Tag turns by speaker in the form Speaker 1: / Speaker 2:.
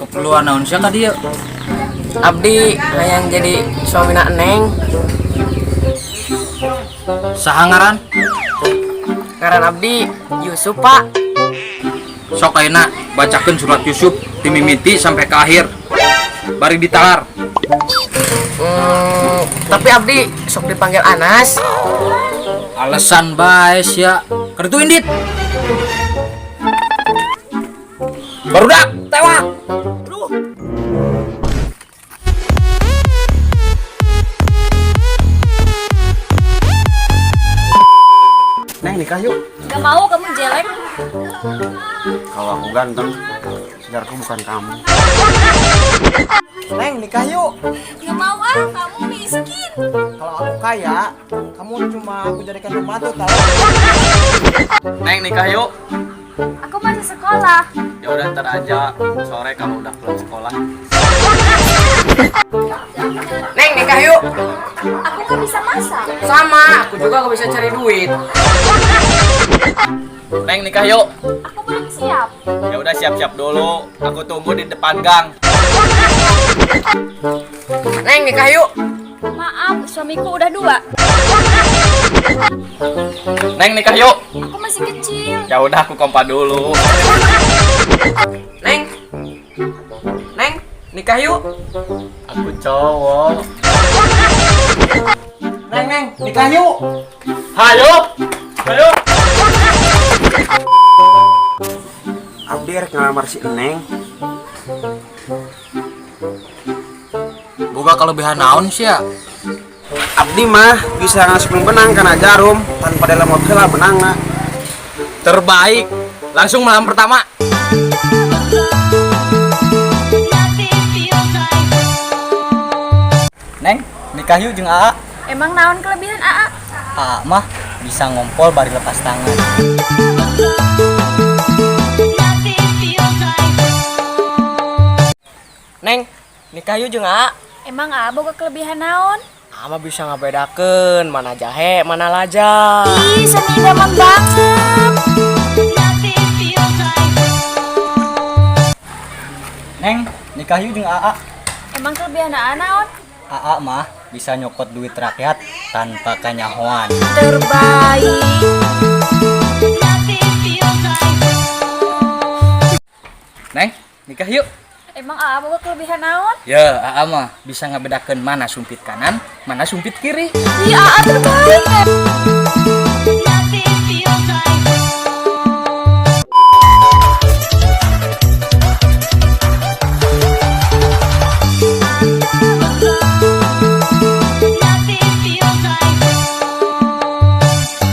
Speaker 1: Keperluan naon sia ka dieu?
Speaker 2: Abdi hayang jadi suamina Neng.
Speaker 1: Saha ngaran?
Speaker 2: Ngaran abdi Yusuf, Pak.
Speaker 1: Sok ayeuna bacakeun surat Yusuf ti mimiti sampai ke akhir. Bari ditalar.
Speaker 2: Tapi abdi sok dipanggil Anas.
Speaker 1: Alasan bae sia. Kertu indit. Barudak tewak.
Speaker 3: Neng, nikah yuk.
Speaker 4: Gak mau, kamu jelek.
Speaker 3: Kalau aku ganteng, saudaraku bukan kamu. Neng, nikah yuk.
Speaker 4: Gak mau ah, kamu miskin.
Speaker 3: Kalau aku kaya, kamu cuma aku jadikan pembantu tau.
Speaker 5: Neng, nikah yuk.
Speaker 4: Aku masih sekolah.
Speaker 5: Ya udah, ntar aja sore kalau udah pulang sekolah.
Speaker 2: Neng, nikah yuk.
Speaker 4: Aku gak bisa masak.
Speaker 2: Sama, aku juga gak bisa cari duit.
Speaker 5: Neng, nikah yuk.
Speaker 4: Aku belum siap.
Speaker 5: Ya udah, siap-siap dulu. Aku tunggu di depan gang.
Speaker 2: Neng, nikah yuk.
Speaker 4: Maaf, suamiku udah 2.
Speaker 5: Neng, nikah yuk.
Speaker 4: Aku masih kecil.
Speaker 5: Ya udah, aku kompa dulu.
Speaker 2: Neng. Neng, nikah yuk.
Speaker 5: Aku cowok.
Speaker 3: Neng, Neng, nikah yuk.
Speaker 5: Hayo. Hayo.
Speaker 3: Abdi rek ngelamar si Neng.
Speaker 1: Boga kelebihan naon sia?
Speaker 3: Abdi mah bisa ngasupin benang kana jarum tanpa dalam mobil lah benangna.
Speaker 5: Terbaik. Langsung malam pertama.
Speaker 6: Neng, nikah yuk jeung AA.
Speaker 4: Emang naon kelebihan AA?
Speaker 6: AA mah bisa ngompol bari lepas tangan.
Speaker 2: Neng, nikah yuk jeung AA.
Speaker 4: Emang AA boga kelebihan naon?
Speaker 2: AA mah bisa ngabedakeun mana jahe, mana laja.
Speaker 4: Ih, seni idaman banget.
Speaker 6: Neng, nikah yuk jeung AA.
Speaker 4: Emang kelebihan AA naon?
Speaker 6: AA mah bisa nyokot duit rakyat tanpa kanyahoan.
Speaker 4: Terbaik.
Speaker 1: Neng, nikah yuk.
Speaker 4: Emang AA boga kelebihan naon?
Speaker 1: Ya, AA mah bisa ngabedakeun mana sumpit kanan, mana sumpit kiri.
Speaker 4: Ih, AA terbaik.